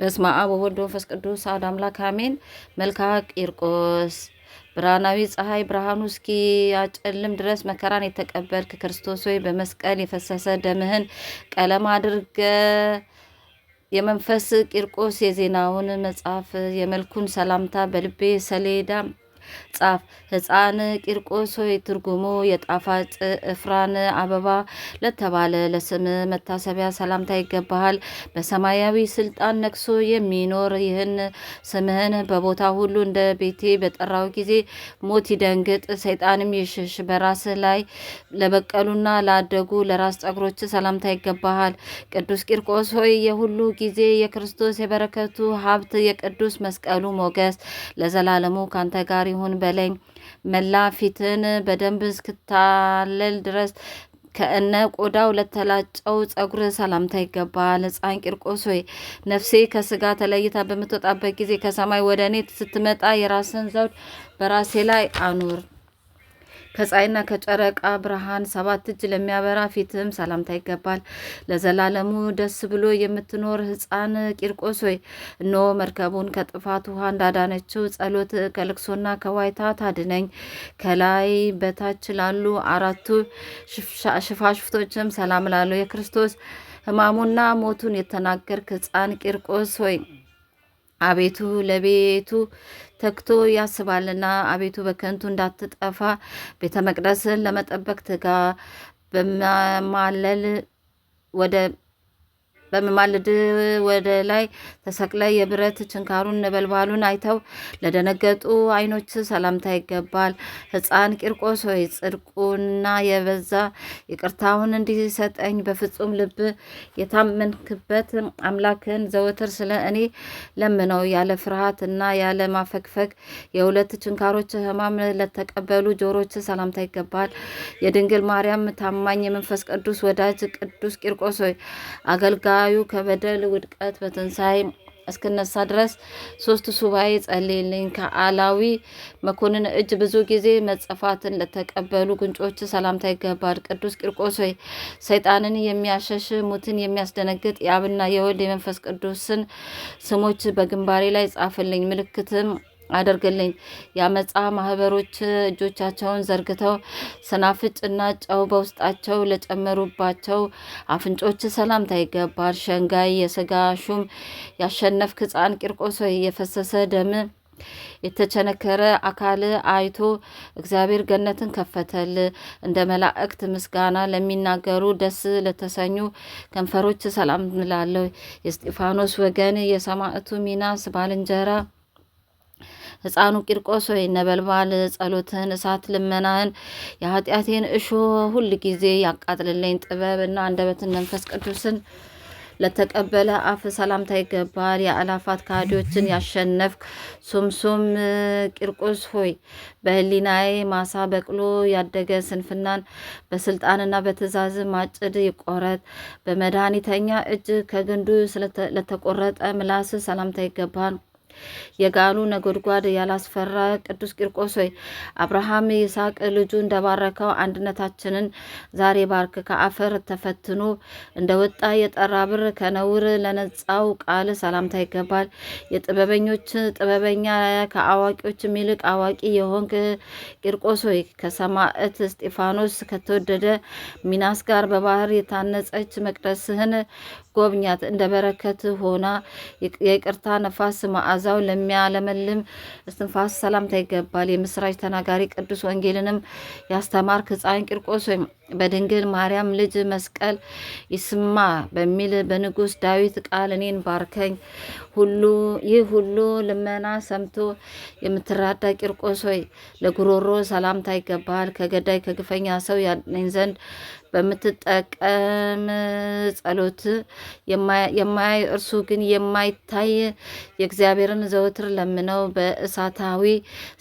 በስመ አብ ወወልድ ወመንፈስ ቅዱስ አሐዱ አምላክ አሜን። መልክዓ ቂርቆስ ብርሃናዊ ፀሐይ ብርሃኑ እስኪያጨልም ድረስ መከራን የተቀበልክ ክርስቶስ ሆይ፣ በመስቀል የፈሰሰ ደምህን ቀለም አድርገ የመንፈስ ቂርቆስ የዜናውን መጽሐፍ የመልኩን ሰላምታ በልቤ ሰሌዳ ጻፍ። ሕፃን ቂርቆስ ሆይ፣ ትርጉሙ የጣፋጭ እፍራን አበባ ለተባለ ለስም መታሰቢያ ሰላምታ ይገባሃል። በሰማያዊ ስልጣን ነግሶ የሚኖር ይህን ስምህን በቦታ ሁሉ እንደ ቤቴ በጠራው ጊዜ ሞት ይደንግጥ፣ ሰይጣንም ይሽሽ። በራስህ ላይ ለበቀሉና ላደጉ ለራስ ጸጉሮች ሰላምታ ይገባሃል። ቅዱስ ቂርቆስ ሆይ፣ የሁሉ ጊዜ የክርስቶስ የበረከቱ ሀብት የቅዱስ መስቀሉ ሞገስ ለዘላለሙ ካንተ ጋር ይሁን በለኝ። መላ ፊትን በደንብ እስክታለል ድረስ ከእነ ቆዳው ለተላጨው ጸጉር ሰላምታ ይገባል። ሕፃን ቂርቆስ ሆይ፣ ነፍሴ ከስጋ ተለይታ በምትወጣበት ጊዜ ከሰማይ ወደ እኔ ስትመጣ የራስን ዘውድ በራሴ ላይ አኑር። ከፀሐይና ከጨረቃ ብርሃን ሰባት እጅ ለሚያበራ ፊትም ሰላምታ ይገባል። ለዘላለሙ ደስ ብሎ የምትኖር ሕፃን ቂርቆስ ሆይ፣ እነሆ መርከቡን ከጥፋት ውሃ እንዳዳነችው ጸሎት ከልቅሶና ከዋይታ ታድነኝ። ከላይ በታች ላሉ አራቱ ሽፋሽፍቶችም ሰላም ላሉ የክርስቶስ ሕማሙና ሞቱን የተናገርክ ሕፃን ቂርቆስ ሆይ፣ አቤቱ ለቤቱ ተግቶ ያስባልና፣ አቤቱ በከንቱ እንዳትጠፋ ቤተ መቅደስን ለመጠበቅ ትጋ። በመማለል ወደ በመማለድ ወደ ላይ ተሰቅለ የብረት ችንካሩን ነበልባሉን አይተው ለደነገጡ ዓይኖች ሰላምታ ይገባል። ሕፃን ቂርቆስ ሆይ፣ ጽድቁና የበዛ ይቅርታውን እንዲሰጠኝ በፍጹም ልብ የታመንክበት አምላክን ዘወትር ስለ እኔ ለምነው። ያለ ፍርሃት እና ያለ ማፈግፈግ የሁለት ችንካሮች ሕማም ለተቀበሉ ጆሮች ሰላምታ ይገባል። የድንግል ማርያም ታማኝ የመንፈስ ቅዱስ ወዳጅ ቅዱስ ቂርቆስ ሆይ፣ አገልጋዩ ከበደል ውድቀት በትንሣኤ እስክነሳ ድረስ 3 ሱባኤ ጸልይልኝ። ከአላዊ መኮንን እጅ ብዙ ጊዜ መጸፋትን ለተቀበሉ ጉንጮች ሰላምታ ይገባል። ቅዱስ ቂርቆስ ሆይ፣ ሰይጣንን የሚያሸሽ ሙትን የሚያስደነግጥ የአብና የወልድ የመንፈስ ቅዱስን ስሞች በግንባሬ ላይ ጻፍልኝ፣ ምልክትም አድርግልኝ። የአመፃ ማህበሮች እጆቻቸውን ዘርግተው ሰናፍጭና ጨው በውስጣቸው ለጨመሩባቸው አፍንጮች ሰላምታ ይገባል። ሸንጋይ የስጋ ሹም ያሸነፍክ ሕፃን ቂርቆስ ሆይ፣ የፈሰሰ ደም የተቸነከረ አካል አይቶ እግዚአብሔር ገነትን ከፈተል። እንደ መላእክት ምስጋና ለሚናገሩ ደስ ለተሰኙ ከንፈሮች ሰላም እላለሁ። የእስጢፋኖስ ወገን የሰማዕቱ ሚናስ ባልንጀራ ሕፃኑ ቂርቆስ ሆይ፣ ነበልባል ጸሎትን እሳት ልመናህን የኃጢአቴን እሾህ ሁል ጊዜ ያቃጥልልኝ። ጥበብ እና አንደበትን መንፈስ ቅዱስን ለተቀበለ አፍ ሰላምታ ይገባል። የአላፋት ካህዲዎችን ያሸነፍክ ሱምሱም ቂርቆስ ሆይ፣ በሕሊናዬ ማሳ በቅሎ ያደገ ስንፍናን በስልጣንና በትእዛዝ ማጭድ ይቆረጥ። በመድኃኒተኛ እጅ ከግንዱ ለተቆረጠ ምላስ ሰላምታ ይገባል። የጋሉ ነጎድጓድ ያላስፈራ ቅዱስ ቂርቆስ ሆይ፣ አብርሃም ይስሐቅ ልጁ እንደባረከው አንድነታችንን ዛሬ ባርክ። ከአፈር ተፈትኖ እንደወጣ የጠራ ብር ከነውር ለነጻው ቃል ሰላምታ ይገባል። የጥበበኞች ጥበበኛ ከአዋቂዎችም ይልቅ አዋቂ የሆንክ ቂርቆስ ሆይ፣ ከሰማዕት እስጢፋኖስ ከተወደደ ሚናስ ጋር በባህር የታነጸች መቅደስህን ጎብኛት። እንደ በረከት ሆና የይቅርታ ነፋስ መዓዛው ለሚያለመልም እስትንፋስ ሰላምታ ይገባል። የምስራች ተናጋሪ ቅዱስ ወንጌልንም ያስተማርክ ሕፃን ቂርቆስ ሆይ፣ በድንግል ማርያም ልጅ መስቀል ይስማ በሚል በንጉሥ ዳዊት ቃል እኔን ባርከኝ። ሁሉ ይህ ሁሉ ልመና ሰምቶ የምትራዳ ቂርቆስ ሆይ፣ ለጉሮሮ ሰላምታ ይገባል። ከገዳይ ከግፈኛ ሰው ያድነኝ ዘንድ በምትጠቀም ጸሎት የማያይ እርሱ ግን የማይታይ የእግዚአብሔርን ዘወትር ለምነው። በእሳታዊ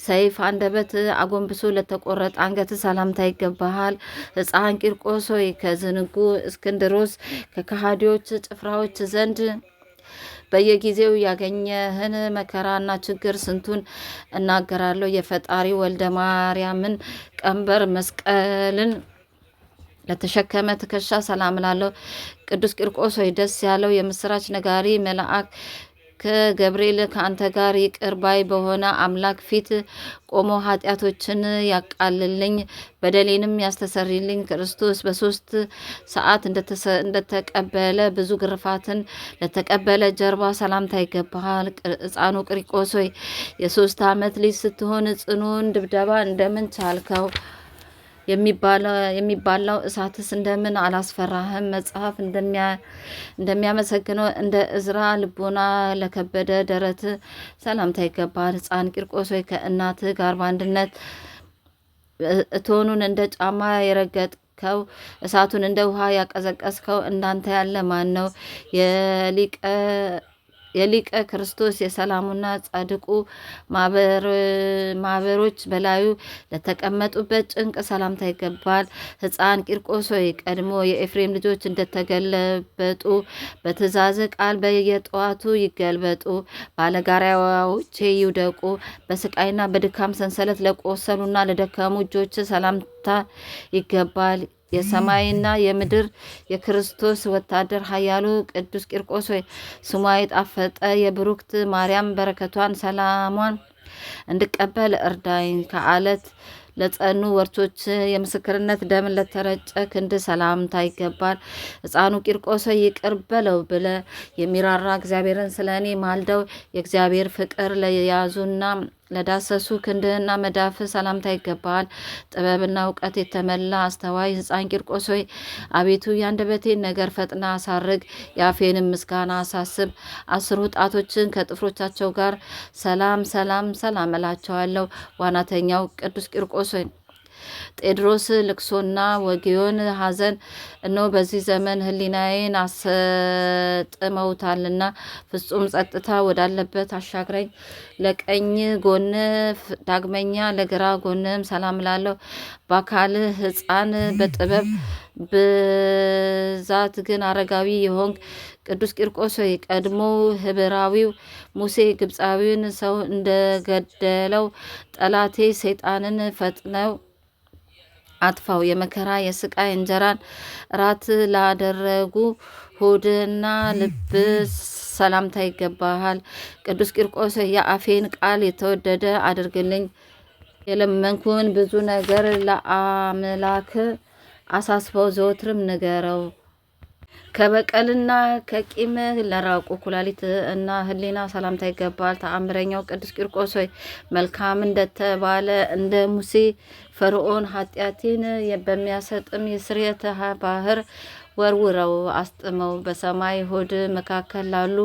ሰይፍ አንደበት አጎንብሶ ለተቆረጠ አንገት ሰላምታ ይገባሃል። ሕፃን ቂርቆስ ሆይ፣ ከዝንጉ እስክንድሮስ ከከሃዲዎች ጭፍራዎች ዘንድ በየጊዜው ያገኘህን መከራና ችግር ስንቱን እናገራለሁ። የፈጣሪ ወልደ ማርያምን ቀንበር መስቀልን ለተሸከመ ትከሻ ሰላም እላለሁ። ቅዱስ ቂርቆስ ሆይ፣ ደስ ያለው የምስራች ነጋሪ መልአክ ከገብርኤል ከአንተ ጋር ይቅር ባይ በሆነ አምላክ ፊት ቆሞ ኃጢአቶችን ያቃልልኝ በደሌንም ያስተሰርይልኝ። ክርስቶስ በ3 ሰዓት እንደተቀበለ ብዙ ግርፋትን ለተቀበለ ጀርባ ሰላምታ ይገባሃል። ሕፃኑ ቂርቆስ ሆይ፣ የ3 ዓመት ልጅ ስትሆን ጽኑን ድብደባ እንደምን ቻልከው? የሚባላው እሳትስ እንደምን አላስፈራህም? መጽሐፍ እንደሚያመሰግነው እንደ እዝራ ልቦና ለከበደ ደረት ሰላምታ ይገባል። ሕፃን ቂርቆስ ሆይ፣ ከእናትህ ጋር በአንድነት እቶኑን እንደ ጫማ የረገጥከው፣ እሳቱን እንደ ውሃ ያቀዘቀዝከው እንዳንተ ያለ ማን ነው? የሊቀ ክርስቶስ የሰላሙና ጻድቁ ማህበሮች በላዩ ለተቀመጡበት ጭንቅ ሰላምታ ይገባል። ሕፃን ቂርቆስ ሆይ፣ ቀድሞ የኤፍሬም ልጆች እንደተገለበጡ በትእዛዝ ቃል በየጠዋቱ ይገልበጡ፣ ባለጋራዎቼ ይውደቁ። በስቃይና በድካም ሰንሰለት ለቆሰሉና ለደከሙ እጆች ሰላምታ ይገባል። የሰማይና የምድር የክርስቶስ ወታደር ኃያሉ ቅዱስ ቂርቆስ ሆይ፣ ስሟ የጣፈጠ የብሩክት ማርያም በረከቷን ሰላሟን እንድቀበል እርዳኝ። ከአለት ለጸኑ ወርቾች የምስክርነት ደምን ለተረጨ ክንድ ሰላምታ ይገባል። ሕፃኑ ቂርቆስ ሆይ፣ ይቅር በለው ብለ የሚራራ እግዚአብሔርን ስለ እኔ ማልደው። የእግዚአብሔር ፍቅር ለያዙና ለዳሰሱ ክንድህና መዳፍ ሰላምታ ይገባል። ጥበብና እውቀት የተመላ አስተዋይ ሕፃን ቂርቆስ ሆይ፣ አቤቱ የአንደበቴን ነገር ፈጥና አሳርግ፣ የአፌንም ምስጋና አሳስብ። 10ሩ ጣቶችን ከጥፍሮቻቸው ጋር ሰላም ሰላም ሰላም እላቸዋለሁ። ዋናተኛው ቅዱስ ቂርቆስ ሆይ፣ ጤድሮስ ልቅሶና ወጊዮን ሐዘን እነሆ በዚህ ዘመን ሕሊናዬን አሰጥመውታልና ፍጹም ጸጥታ ወዳለበት አሻግረኝ። ለቀኝ ጎን ዳግመኛ ለግራ ጎንም ሰላም እላለሁ። በአካልህ ሕፃን በጥበብ ብዛት ግን አረጋዊ የሆንክ ቅዱስ ቂርቆስ ሆይ፣ ቀድሞ ህብራዊው ሙሴ ግብፃዊውን ሰው እንደገደለው ጠላቴ ሰይጣንን ፈጥነው አጥፋው። የመከራ የስቃይ እንጀራን ራት ላደረጉ ሆድና ልብ ሰላምታ ይገባሃል። ቅዱስ ቂርቆስ፣ የአፌን ቃል የተወደደ አድርግልኝ። የለመንኩን ብዙ ነገር ለአምላክ አሳስበው፣ ዘወትርም ንገረው። ከበቀልና ከቂም ለራቁ ኩላሊት እና ሕሊና ሰላምታ ይገባል። ተአምረኛው ቅዱስ ቂርቆስ ሆይ፣ መልካም እንደተባለ እንደ ሙሴ ፈርዖን ኃጢአቴን በሚያሰጥም የስርየተ ባህር ወርውረው አስጥመው። በሰማይ ሆድ መካከል ላሉ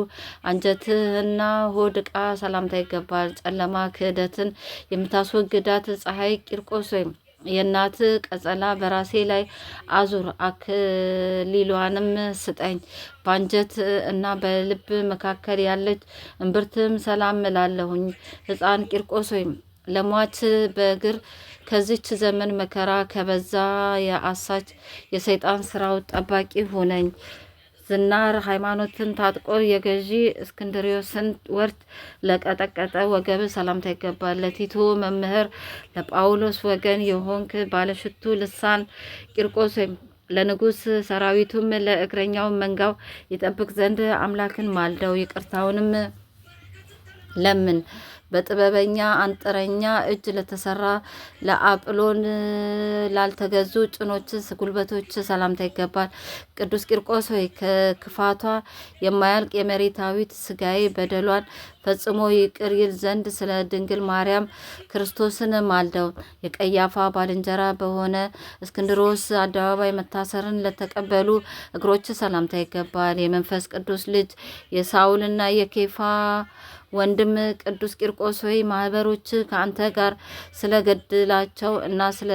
አንጀትህና ሆድ ዕቃ ሰላምታ ይገባል። ጨለማ ክህደትን የምታስወግዳት ፀሐይ ቂርቆስ ሆይ፣ የእናት ቀጸላ በራሴ ላይ አዙር፣ አክሊሏንም ስጠኝ። በአንጀት እና በልብ መካከል ያለች እምብርትም ሰላም እላለሁኝ። ሕፃን ቂርቆስ ሆይ፣ ለሟች በእግር ከዚች ዘመን መከራ ከበዛ የአሳች የሰይጣን ስራው ጠባቂ ሁነኝ። ዝናር ሃይማኖትን ታጥቆ የገዢ እስክንድሪዮስን ወርች ለቀጠቀጠ ወገብ ሰላምታ ይገባል። ለቲቶ መምህር ለጳውሎስ ወገን የሆንክ ባለሽቱ ልሳን ቂርቆስ፣ ለንጉሥ ሰራዊቱም ለእግረኛው መንጋው ይጠብቅ ዘንድ አምላክን ማልደው፣ ይቅርታውንም ለምን። በጥበበኛ አንጥረኛ እጅ ለተሰራ ለአጵሎን ላልተገዙ ጭኖች ጉልበቶች ሰላምታ ይገባል። ቅዱስ ቂርቆስ ሆይ፣ ከክፋቷ የማያልቅ የመሬታዊት ስጋዬ በደሏን ፈጽሞ ይቅር ይል ዘንድ ስለ ድንግል ማርያም ክርስቶስን ማልደው። የቀያፋ ባልንጀራ በሆነ እስክንድሮስ አደባባይ መታሰርን ለተቀበሉ እግሮች ሰላምታ ይገባል። የመንፈስ ቅዱስ ልጅ የሳውልና የኬፋ ወንድም ቅዱስ ቂርቆስ ሆይ፣ ማህበሮች ከአንተ ጋር ስለ ገድላቸው እና ስለ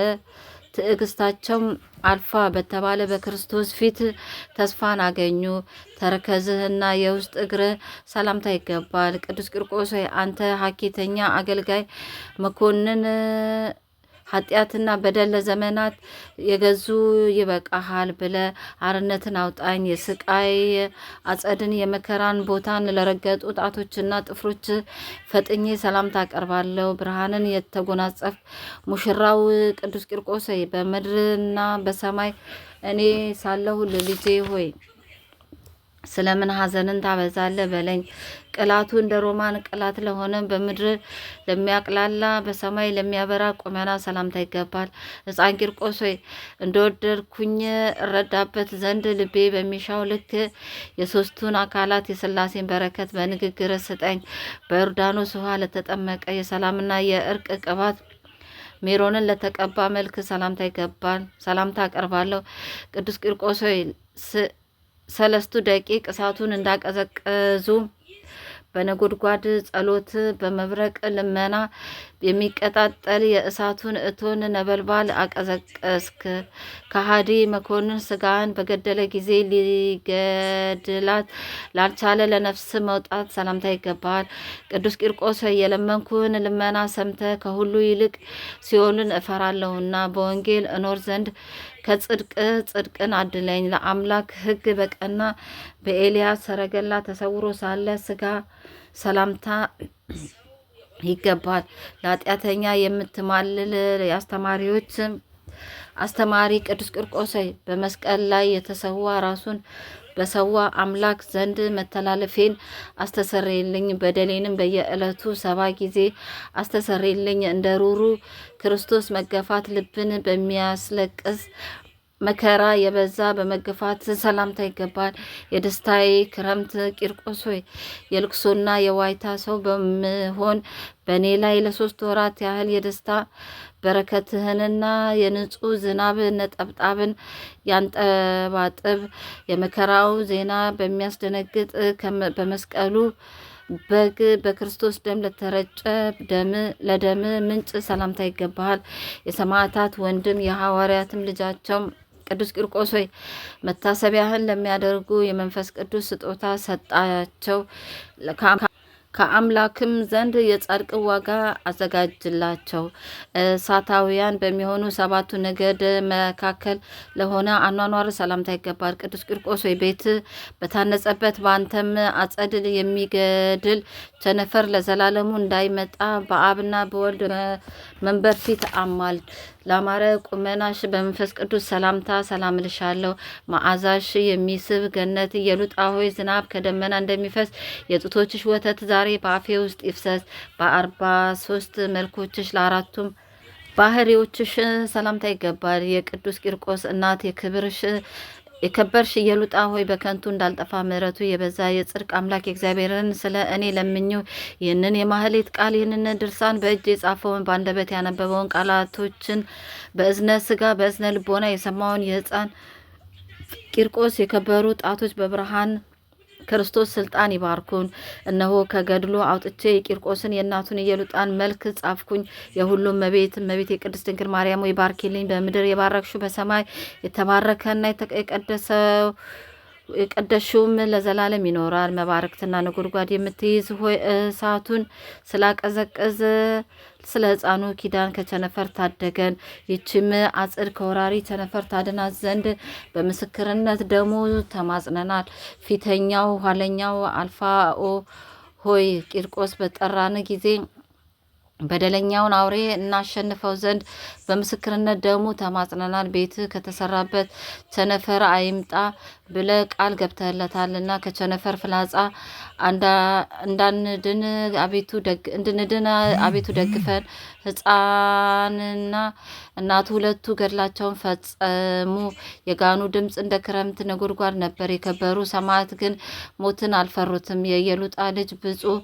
ትዕግስታቸው አልፋ በተባለ በክርስቶስ ፊት ተስፋን አገኙ። ተረከዝህና የውስጥ እግርህ ሰላምታ ይገባል። ቅዱስ ቂርቆስ ሆይ፣ አንተ ሀኬተኛ አገልጋይ መኮንን ኃጢአትና በደል ለዘመናት የገዙ ይበቃሃል ብለ አርነትን አውጣኝ። የስቃይ አጸድን የመከራን ቦታን ለረገጡ ጣቶችና ጥፍሮች ፈጥኜ ሰላምታ አቀርባለሁ። ብርሃንን የተጎናጸፍ ሙሽራው ቅዱስ ቂርቆስ ሆይ፣ በምድርና በሰማይ እኔ ሳለሁ ለልጄ ሆይ ስለምን ሐዘንን ታበዛለህ በለኝ። ቅላቱ እንደ ሮማን ቅላት ለሆነ፣ በምድር ለሚያቅላላ በሰማይ ለሚያበራ ቁመና ሰላምታ ይገባል። ሕፃን ቂርቆስ ሆይ፣ እንደወደድኩኝ እረዳበት ዘንድ ልቤ በሚሻው ልክ የሶስቱን አካላት የስላሴን በረከት በንግግር ስጠኝ። በዮርዳኖስ ውሃ ለተጠመቀ፣ የሰላምና የእርቅ ቅባት ሜሮንን ለተቀባ መልክ ሰላምታ ይገባል። ሰላምታ አቀርባለሁ። ቅዱስ ቂርቆስ ሆይ፣ ሰለስቱ ደቂቅ እሳቱን እንዳቀዘቀዙ በነጎድጓድ ጸሎት በመብረቅ ልመና የሚቀጣጠል የእሳቱን እቶን ነበልባል አቀዘቀስክ። ከሃዲ መኮንን ስጋን በገደለ ጊዜ ሊገድላት ላልቻለ ለነፍስ መውጣት ሰላምታ ይገባል። ቅዱስ ቂርቆስ የለመንኩህን ልመና ሰምተ ከሁሉ ይልቅ ሲኦልን እፈራለሁና በወንጌል እኖር ዘንድ ከጽድቅ ጽድቅን አድለኝ። ለአምላክ ሕግ በቀና በኤልያስ ሰረገላ ተሰውሮ ሳለ ስጋ ሰላምታ ይገባል። ለኃጢአተኛ የምትማልል የአስተማሪዎች አስተማሪ ቅዱስ ቂርቆስ በመስቀል ላይ የተሰዋ ራሱን በሰዋ አምላክ ዘንድ መተላለፌን አስተሰርይልኝ፣ በደሌንም በየዕለቱ 70 ጊዜ አስተሰርይልኝ። እንደ ሩሩ ክርስቶስ መገፋት ልብን በሚያስለቅስ መከራ የበዛ በመገፋት ሰላምታ ይገባል። የደስታዬ ክረምት ቂርቆስ ሆይ፣ የልቅሶና የዋይታ ሰው በመሆን በእኔ ላይ ለ3 ወራት ያህል የደስታ በረከትህንና የንጹህ ዝናብ ነጠብጣብን ያንጠባጥብ። የመከራው ዜና በሚያስደነግጥ በመስቀሉ በግ በክርስቶስ ደም ለተረጨ ደም ለደም ምንጭ ሰላምታ ይገባሃል። የሰማዕታት ወንድም የሐዋርያትም ልጃቸው ቅዱስ ቂርቆስ ሆይ፣ መታሰቢያህን ለሚያደርጉ የመንፈስ ቅዱስ ስጦታ ሰጣቸው። ከአምላክም ዘንድ የጻድቅ ዋጋ አዘጋጅላቸው። እሳታውያን በሚሆኑ ሰባቱ ነገድ መካከል ለሆነ አኗኗር ሰላምታ ይገባል። ቅዱስ ቂርቆስ ሆይ፣ ቤት በታነጸበት በአንተም አጸድ የሚገድል ቸነፈር ለዘላለሙ እንዳይመጣ በአብና በወልድ መንበር ፊት አማልድ። ላማረ ቁመናሽ በመንፈስ ቅዱስ ሰላምታ ሰላም እልሻለሁ። መዓዛሽ የሚስብ ገነት ኢየሉጣ ሆይ፣ ዝናብ ከደመና እንደሚፈስ የጡቶችሽ ወተት ዛሬ በአፌ ውስጥ ይፍሰስ። በ43 መልኮችሽ ለአራቱም ባህሪዎችሽ ሰላምታ ይገባል። የቅዱስ ቂርቆስ እናት የክብርሽ የከበርሽ ኢየሉጣ ሆይ፣ በከንቱ እንዳልጠፋ ምሕረቱ የበዛ የጽድቅ አምላክ እግዚአብሔርን ስለ እኔ ለምኙ። ይህንን የማህሌት ቃል ይህንን ድርሳን በእጅ የጻፈውን በአንደበት ያነበበውን ቃላቶችን በእዝነ ስጋ በእዝነ ልቦና የሰማውን የሕፃን ቂርቆስ የከበሩ ጣቶች በብርሃን ክርስቶስ ስልጣን ይባርኩን። እነሆ ከገድሉ አውጥቼ የቂርቆስን የእናቱን ኢየሉጣን መልክ ጻፍኩኝ። የሁሉም እመቤት እመቤት የቅድስት ድንግል ማርያም ሆይ ባርኪልኝ። በምድር የባረክሽው በሰማይ የተባረከና የቀደሰው የቀደሽውም ለዘላለም ይኖራል። መባረክትና ነጎድጓድ የምትይዝ ሆይ፣ እሳቱን ስላቀዘቀዘ ስለ ሕፃኑ ኪዳን ከቸነፈር ታደገን። ይህችም አጽድ ከወራሪ ቸነፈር ታድናት ዘንድ በምስክርነት ደሙ ተማጽነናል። ፊተኛው ኋለኛው አልፋኦ ሆይ፣ ቂርቆስ በጠራን ጊዜ በደለኛውን አውሬ እናሸንፈው ዘንድ በምስክርነት ደሙ ተማጽነናል። ቤት ከተሰራበት ቸነፈር አይምጣ ብለ ቃል ገብተህለታልና ከቸነፈር ፍላጻ እንዳንድን አቤቱ እንድንድን አቤቱ ደግፈን። ሕፃንና እናቱ ሁለቱ ገድላቸውን ፈጸሙ። የጋኑ ድምፅ እንደ ክረምት ነጎድጓድ ነበር። የከበሩ ሰማዕት ግን ሞትን አልፈሩትም። የኢየሉጣ ልጅ ብፁዕ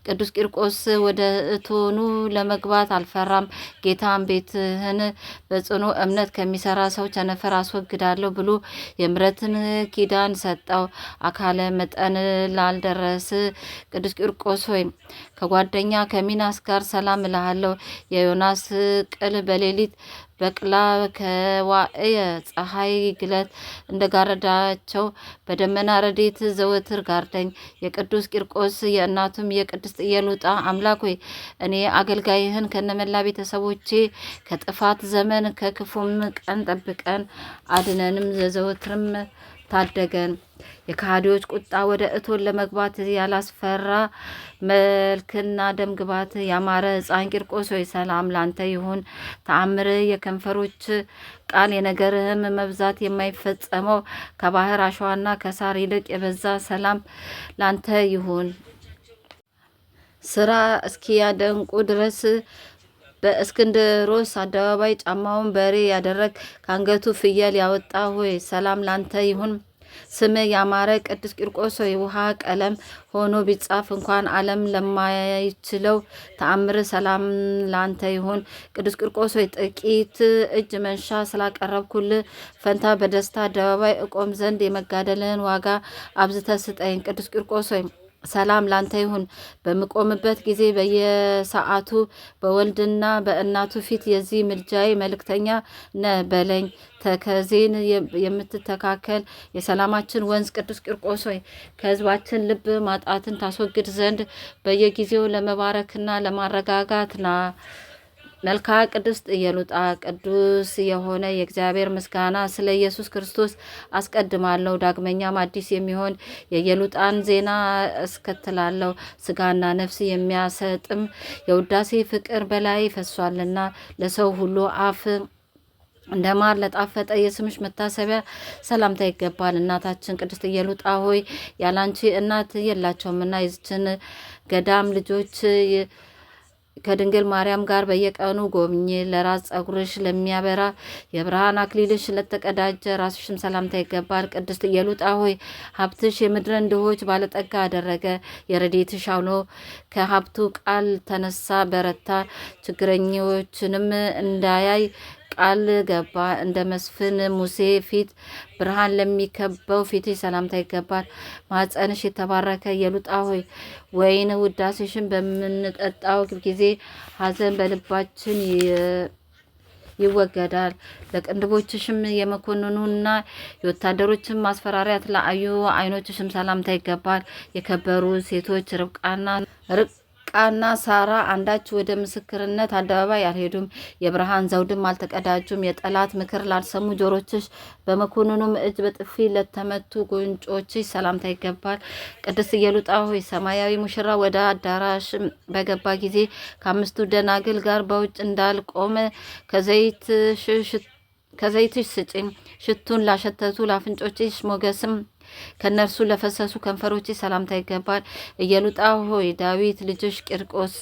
ቅዱስ ቂርቆስ ወደ እቶኑ ለመግባት አልፈራም። ጌታን ቤትህን በጽኑ እምነት ከሚሰራ ሰው ቸነፈር አስወግዳለሁ ብሎ የምሕረትን ኪዳን ሰጠው። አካለ መጠን ላልደረስ ቅዱስ ቂርቆስ ሆይ፣ ከጓደኛ ከሚናስ ጋር ሰላም እልሃለሁ። የዮናስ ቅል በሌሊት በቅላ ከዋእየ ፀሐይ ግለት እንደጋረዳቸው በደመና ረድኤት ዘወትር ጋርደኝ። የቅዱስ ቂርቆስ የእናቱም የቅድስት ኢየሉጣ አምላክ ሆይ፣ እኔ አገልጋይህን ከነመላ ቤተሰቦቼ ከጥፋት ዘመን ከክፉም ቀን ጠብቀን አድነንም ዘወትርም ታደገን። የከሃዲዎች ቁጣ ወደ እቶን ለመግባት ያላስፈራ መልክና ደምግባት ያማረ ሕፃን ቂርቆስ ሆይ ሰላም ላንተ ይሁን። ተአምር የከንፈሮች ቃል የነገርህም መብዛት የማይፈጸመው ከባህር አሸዋና ከሳር ይልቅ የበዛ ሰላም ላንተ ይሁን። ስራ እስኪያደንቁ ድረስ በእስክንድሮስ አደባባይ ጫማውን በሬ ያደረግ ከአንገቱ ፍየል ያወጣ ሆይ ሰላም ላንተ ይሁን። ስም ያማረ ቅዱስ ቂርቆስ ሆይ ውሃ ቀለም ሆኖ ቢጻፍ እንኳን ዓለም ለማይችለው ተአምር ሰላም ላንተ ይሁን። ቅዱስ ቂርቆስ ሆይ ጥቂት እጅ መንሻ ስላቀረብኩል ፈንታ በደስታ አደባባይ እቆም ዘንድ የመጋደልን ዋጋ አብዝተ ስጠኝ። ቅዱስ ቂርቆስ ሆይ ሰላም ላንተ ይሁን። በምቆምበት ጊዜ በየሰዓቱ በወልድና በእናቱ ፊት የዚህ ምልጃዬ መልእክተኛ ነ በለኝ። ተከዜን የምትተካከል የሰላማችን ወንዝ ቅዱስ ቂርቆስ ሆይ ከሕዝባችን ልብ ማጣትን ታስወግድ ዘንድ በየጊዜው ለመባረክና ለማረጋጋት ና። መልካ ቅድስት ኢየሉጣ ቅዱስ የሆነ የእግዚአብሔር ምስጋና ስለ ኢየሱስ ክርስቶስ አስቀድማለሁ። ዳግመኛም አዲስ የሚሆን የኢየሉጣን ዜና እስከትላለሁ። ስጋና ነፍስ የሚያሰጥም የውዳሴ ፍቅር በላይ ፈሷልና ለሰው ሁሉ አፍ እንደ ማር ለጣፈጠ የስምሽ መታሰቢያ ሰላምታ ይገባል። እናታችን ቅድስት ኢየሉጣ ሆይ ያላንቺ እናት የላቸውምና የዚችን ገዳም ልጆች ከድንግል ማርያም ጋር በየቀኑ ጎብኚ። ለራስ ጸጉርሽ ለሚያበራ የብርሃን አክሊልሽ ለተቀዳጀ ራስሽም ሰላምታ ይገባል። ቅድስት ኢየሉጣ ሆይ ሀብትሽ የምድርን ድሆች ባለጠጋ አደረገ። የረድኤትሽ አውሎ ከሀብቱ ቃል ተነሳ በረታ። ችግረኞችንም እንዳያይ ቃል ገባ። እንደ መስፍን ሙሴ ፊት ብርሃን ለሚከበው ፊትሽ ሰላምታ ይገባል። ማኅፀንሽ የተባረከ ኢየሉጣ ሆይ ወይን ውዳሴሽን በምንጠጣው ጊዜ ሐዘን በልባችን ይወገዳል። ለቅንድቦችሽም የመኮንኑና የወታደሮችን ማስፈራሪያት ለአዩ ዓይኖችሽም ሰላምታ ይገባል። የከበሩ ሴቶች ርብቃና ሳራ አንዳች ወደ ምስክርነት አደባባይ አልሄዱም፣ የብርሃን ዘውድም አልተቀዳጁም። የጠላት ምክር ላልሰሙ ጆሮችሽ፣ በመኮንኑም እጅ በጥፊ ለተመቱ ጉንጮችሽ ሰላምታ ይገባል። ቅድስት ኢየሉጣ ሆይ ሰማያዊ ሙሽራ ወደ አዳራሽ በገባ ጊዜ ከአምስቱ ደናግል ጋር በውጭ እንዳልቆመ ከዘይትሽ ስጪኝ። ሽቱን ላሸተቱ ለአፍንጮችሽ ሞገስም ከነርሱ ለፈሰሱ ከንፈሮች ሰላምታ ይገባል። ኢየሉጣ ሆይ ዳዊት ልጅሽ ቂርቆስ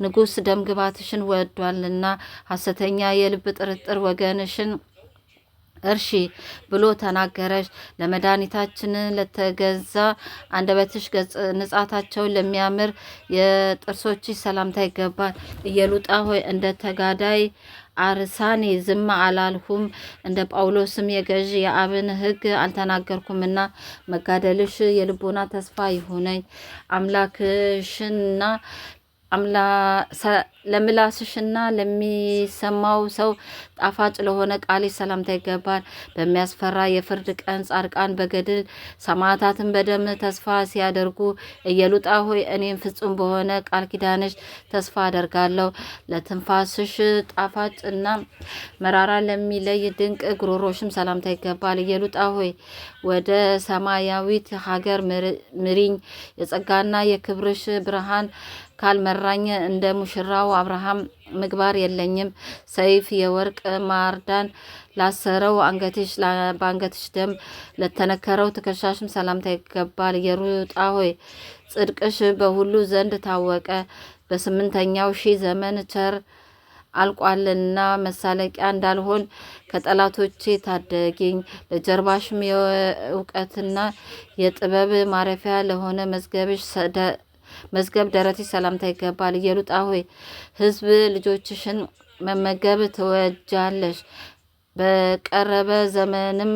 ንጉሥ ደምግባትሽን ወዷልና ሐሰተኛ የልብ ጥርጥር ወገንሽን እርሺ ብሎ ተናገረሽ። ለመድኃኒታችን ለተገዛ አንደበትሽ ገጽ ንጻታቸውን ለሚያምር የጥርሶችሽ ሰላምታ ይገባል። ኢየሉጣ ሆይ እንደ ተጋዳይ አርሳኔ ዝም አላልሁም፣ እንደ ጳውሎስም የገዥ የአብን ሕግ አልተናገርኩምና መጋደልሽ የልቦና ተስፋ ይሁነኝ። አምላክሽና ለምላስሽና ለሚሰማው ሰው ጣፋጭ ለሆነ ቃልሽ ሰላምታ ይገባል። በሚያስፈራ የፍርድ ቀን ጻድቃን በገድል ሰማዕታትን በደም ተስፋ ሲያደርጉ ኢየሉጣ ሆይ እኔም ፍጹም በሆነ ቃል ኪዳንሽ ተስፋ አደርጋለሁ። ለትንፋስሽ ጣፋጭ እና መራራ ለሚለይ ድንቅ ጉሮሮሽም ሰላምታ ይገባል። ኢየሉጣ ሆይ ወደ ሰማያዊት ሀገር ምሪኝ። የጸጋና የክብርሽ ብርሃን ካልመራኝ እንደ ሙሽራው አብርሃም ምግባር የለኝም። ሰይፍ የወርቅ ማርዳን ላሰረው አንገትሽ በአንገትሽ ደም ለተነከረው ትከሻሽም ሰላምታ ይገባል። ኢየሉጣ ሆይ ጽድቅሽ በሁሉ ዘንድ ታወቀ። በስምንተኛው ሺህ ዘመን ቸር አልቋልና መሳለቂያ እንዳልሆን ከጠላቶቼ ታደጊኝ። ለጀርባሽም የእውቀትና የጥበብ ማረፊያ ለሆነ መዝገብሽ መዝገብ ደረትሽ ሰላምታ ይገባል። ኢየሉጣ ሆይ ሕዝብ ልጆችሽን መመገብ ትወጃለሽ። በቀረበ ዘመንም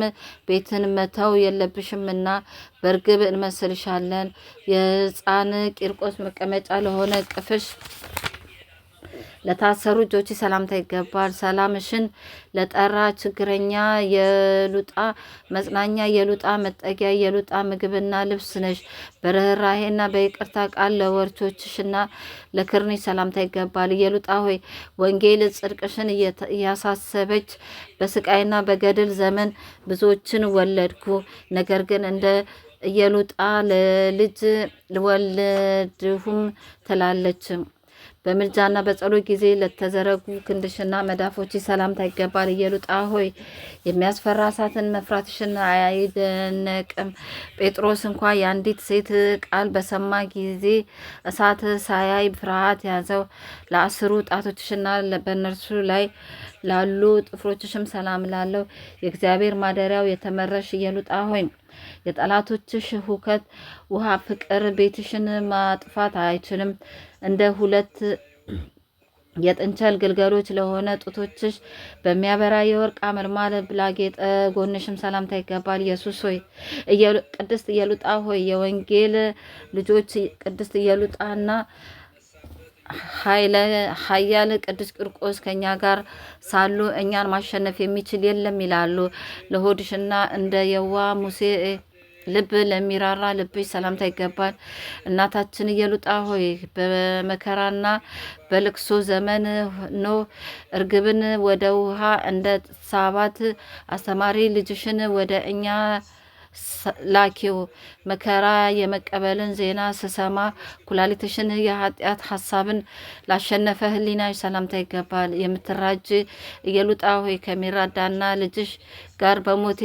ቤትን መተው የለብሽምና በርግብ እንመስልሻለን። የሕፃን ቂርቆስ መቀመጫ ለሆነ ቅፍሽ ለታሰሩ እጆች ሰላምታ ይገባል። ሰላምሽን ለጠራ ችግረኛ የሉጣ መጽናኛ፣ የሉጣ መጠጊያ፣ የሉጣ ምግብና ልብስ ነሽ። በርኅራሄና በይቅርታ ቃል ለወርቾችሽና ለክርንሽ ሰላምታ ይገባል። ኢየሉጣ ሆይ፣ ወንጌል ጽድቅሽን እያሳሰበች በስቃይና በገድል ዘመን ብዙዎችን ወለድኩ። ነገር ግን እንደ ኢየሉጣ ለልጅ ልወልድሁም ትላለች። በምልጃና በጸሎት ጊዜ ለተዘረጉ ክንድሽና መዳፎች ሰላምታ ይገባል። ኢየሉጣ ሆይ፣ የሚያስፈራ እሳትን መፍራትሽን አይደነቅም። ጴጥሮስ እንኳ የአንዲት ሴት ቃል በሰማ ጊዜ እሳት ሳያይ ፍርሃት ያዘው። ለ10ሩ ጣቶችሽና በእነርሱ ላይ ላሉ ጥፍሮችሽም ሰላም ላለው የእግዚአብሔር ማደሪያው የተመረሽ ኢየሉጣ ሆይ፣ የጠላቶችሽ ሁከት ውሃ ፍቅር ቤትሽን ማጥፋት አይችልም። እንደ ሁለት የጥንቸል ግልገሎች ለሆነ ጡቶችሽ በሚያበራ የወርቅ አመልማል ላጌጠ ጎንሽም ሰላምታ ይገባል። ኢየሱስ ሆይ፣ ቅድስት ኢየሉጣ ሆይ፣ የወንጌል ልጆች ቅድስት ኢየሉጣና ኃያል ቅዱስ ቂርቆስ ከኛ ጋር ሳሉ እኛን ማሸነፍ የሚችል የለም ይላሉ። ለሆድሽና እንደ የዋ ሙሴ ልብ ለሚራራ ልብሽ ሰላምታ ይገባል። እናታችን ኢየሉጣ ሆይ፣ በመከራና በልቅሶ ዘመን ኖህ እርግብን ወደ ውሃ እንደ ሳባት አስተማሪ ልጅሽን ወደ እኛ ላኪው። መከራ የመቀበልን ዜና ስሰማ ኩላሊትሽን የኃጢአት ሀሳብን ላሸነፈ ሕሊናሽ ሰላምታ ይገባል። የምትራጅ ኢየሉጣ ሆይ፣ ከሚራዳና ልጅሽ ጋር በሞቴ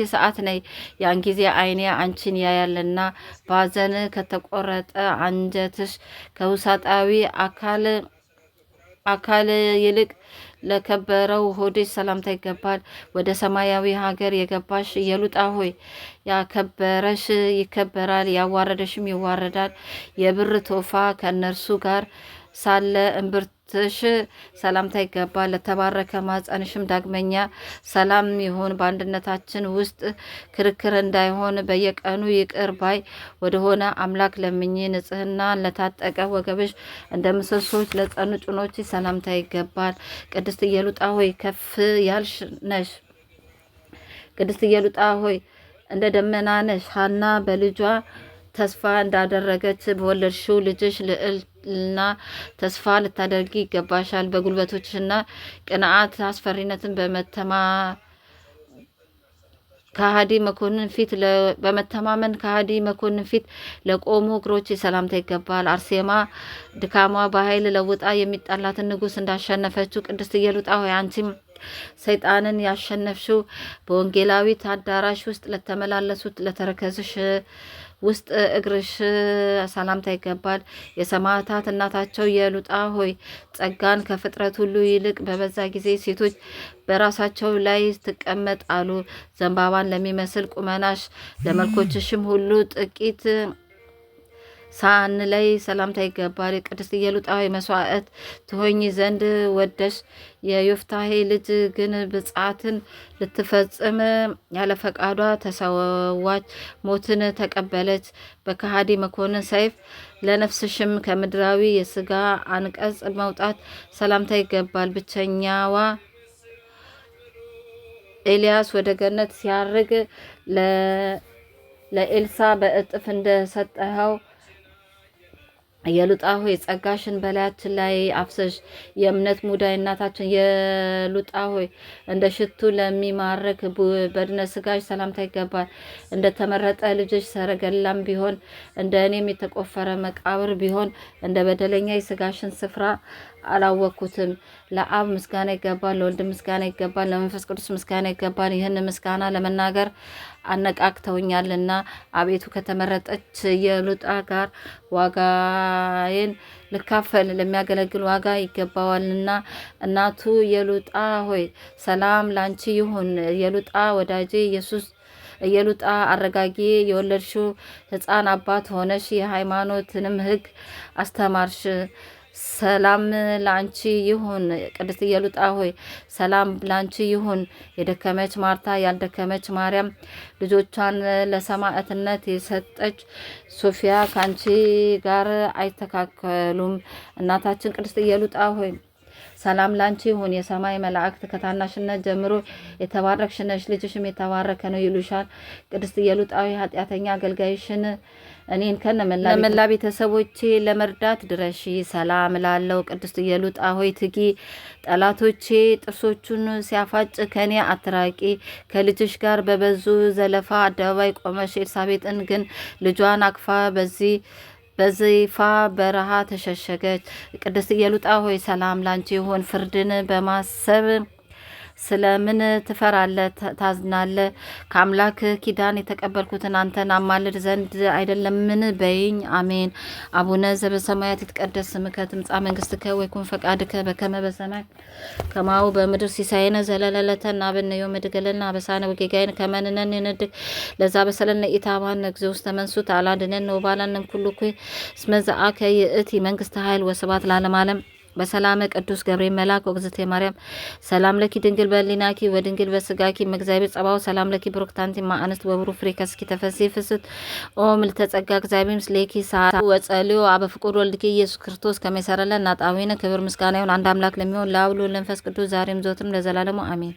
ሰዓት ነይ። ያን ጊዜ ዓይኔ አንቺን ያያልና በሐዘን ከተቆረጠ አንጀትሽ ከውሳጣዊ አካል ይልቅ ለከበረው ሆድሽ ሰላምታ ይገባል። ወደ ሰማያዊ ሀገር የገባሽ ኢየሉጣ ሆይ፣ ያከበረሽ ይከበራል፣ ያዋረደሽም ይዋረዳል። የብር ቶፋ ከእነርሱ ጋር ሳለ እምብርትሽ ሰላምታ ይገባል። ለተባረከ ማኅፀንሽም ዳግመኛ ሰላም ይሁን። በአንድነታችን ውስጥ ክርክር እንዳይሆን በየቀኑ ይቅር ባይ ወደሆነ አምላክ ለምኚ። ንጽሕና ለታጠቀ ወገብሽ እንደ ምሰሶች ለጸኑ ጭኖች ሰላምታ ይገባል። ቅድስት ኢየሉጣ ሆይ፣ ከፍ ያልሽ ነሽ። ቅድስት ኢየሉጣ ሆይ፣ እንደ ደመና ነሽ። ሐና በልጇ ተስፋ እንዳደረገች በወለድሽው ልጅሽ ልዕልና ተስፋ ልታደርጊ ይገባሻል። በጉልበቶችና ቅንዓት አስፈሪነትን በመተማመን ከሃዲ መኮንን ፊት ለቆሙ እግሮች ሰላምታ ይገባል። አርሴማ ድካሟ በኃይል ለውጣ የሚጣላትን ንጉሥ እንዳሸነፈችው ቅድስት ኢየሉጣ ሆይ፣ አንቺም ሰይጣንን ያሸነፍሽው በወንጌላዊት አዳራሽ ውስጥ ለተመላለሱት ለተረከዝሽ ውስጥ እግርሽ ሰላምታ ይገባል። የሰማዕታት እናታቸው የሉጣ ሆይ፣ ጸጋን ከፍጥረት ሁሉ ይልቅ በበዛ ጊዜ ሴቶች በራሳቸው ላይ ትቀመጥ አሉ። ዘንባባን ለሚመስል ቁመናሽ ለመልኮችሽም ሁሉ ጥቂት ሳንለይ ሰላምታ ይገባል። ቅድስት ኢየሉጣ ሆይ፣ መስዋዕት ትሆኚ ዘንድ ወደሽ የዮፍታሔ ልጅ ግን ብፅዓትን ልትፈጽም ያለ ፈቃዷ ተሰዋች፣ ሞትን ተቀበለች በከሃዲ መኮንን ሰይፍ። ለነፍስሽም ከምድራዊ የስጋ አንቀጽ መውጣት ሰላምታ ይገባል። ብቸኛዋ ኤልያስ ወደ ገነት ሲያርግ ለኤልሳ በእጥፍ እንደሰጠኸው የሉጣ ሆይ፣ ጸጋሽን በላያችን ላይ አፍሰሽ። የእምነት ሙዳይ እናታችን የሉጣ ሆይ፣ እንደ ሽቱ ለሚማርክ በድነ ስጋሽ ሰላምታ ይገባል። እንደ ተመረጠ ልጅሽ ሰረገላም ቢሆን እንደ እኔም የተቆፈረ መቃብር ቢሆን እንደ በደለኛ የስጋሽን ስፍራ አላወቅኩትም። ለአብ ምስጋና ይገባል፣ ለወልድ ምስጋና ይገባል፣ ለመንፈስ ቅዱስ ምስጋና ይገባል። ይህን ምስጋና ለመናገር አነቃቅተውኛልና አቤቱ ከተመረጠች የሉጣ ጋር ዋጋዬን ልካፈል ለሚያገለግል ዋጋ ይገባዋልና። እናቱ የሉጣ ሆይ፣ ሰላም ላንቺ ይሁን። የሉጣ ወዳጄ ኢየሱስ ኢየሉጣ አረጋጊ የወለድሽው ሕፃን አባት ሆነሽ የሃይማኖትንም ሕግ አስተማርሽ። ሰላም ላንቺ ይሁን። ቅድስት ኢየሉጣ ሆይ፣ ሰላም ላንቺ ይሁን። የደከመች ማርታ፣ ያልደከመች ማርያም፣ ልጆቿን ለሰማዕትነት የሰጠች ሶፊያ ከአንቺ ጋር አይተካከሉም። እናታችን ቅድስት ኢየሉጣ ሆይ፣ ሰላም ላንቺ ይሁን። የሰማይ መላእክት ከታናሽነት ጀምሮ የተባረክሽ ነሽ፣ ልጅሽም የተባረከ ነው ይሉሻል። ቅድስት ኢየሉጣ ሆይ፣ ኃጢአተኛ አገልጋይሽን እኔን ከነ መላ ቤተሰቦቼ ለመርዳት ድረሺ። ሰላም እላለሁ። ቅድስት ኢየሉጣ ሆይ፣ ትጊ። ጠላቶቼ ጥርሶቹን ሲያፋጭ ከኔ አትራቂ። ከልጅሽ ጋር በበዙ ዘለፋ አደባባይ ቆመሽ፣ ኤልሳቤጥን ግን ልጇን አቅፋ በዚህ በዚፋ በረሃ ተሸሸገች። ቅድስት ኢየሉጣ ሆይ፣ ሰላም ላንቺ ይሁን። ፍርድን በማሰብ ስለምን ትፈራለህ ታዝናለህ? ከአምላክ ኪዳን የተቀበልኩትን አንተን አማልድ ዘንድ አይደለምን በይኝ። አሜን። አቡነ ዘበሰማያት ይትቀደስ ስምከ ትምጻእ መንግስትከ ወይኩን ፈቃድከ በከመ በሰማይ ከማሁ በምድር ሲሳየነ ዘለለዕለትነ ሀበነ ዮም ወኅድግ ለነ አበሳነ ወጌጋየነ ከመ ንሕነኒ ንኅድግ ለዘአበሰለነ ኢታብአነ እግዚኦ ውስተ መንሱት አላ አድኅነነ ወባልሐነ እምኩሉ እኩይ እስመ ዘአከ ይእቲ መንግስተ ኃይል ወስብሐት ለዓለመ ዓለም። በሰላመ ቅዱስ ገብርኤል መልአክ ኦ እግዝእትየ ማርያም፣ ሰላም ለኪ ድንግል በሕሊናኪ ወድንግል በስጋኪ እመ እግዚአብሔር ጸባኦት፣ ሰላም ለኪ ቡርክት አንቲ እምአንስት ወቡሩክ ፍሬ ከርስኪ ተፈሥሒ ፍስሕት ኦ ምልዕተ ጸጋ፣ እግዚአብሔር ምስሌኪ ሰአሊ ወጸልዩ ኀበ ፍቁር ወልድኪ ኢየሱስ ክርስቶስ ከመ ይስረይ ለነ ኃጣውኢነ። ክብር ምስጋና ይሁን አንድ አምላክ ለሚሆን ለአብ ለወልድ ለመንፈስ ቅዱስ፣ ዛሬም ዘወትርም ለዘላለሙ አሜን።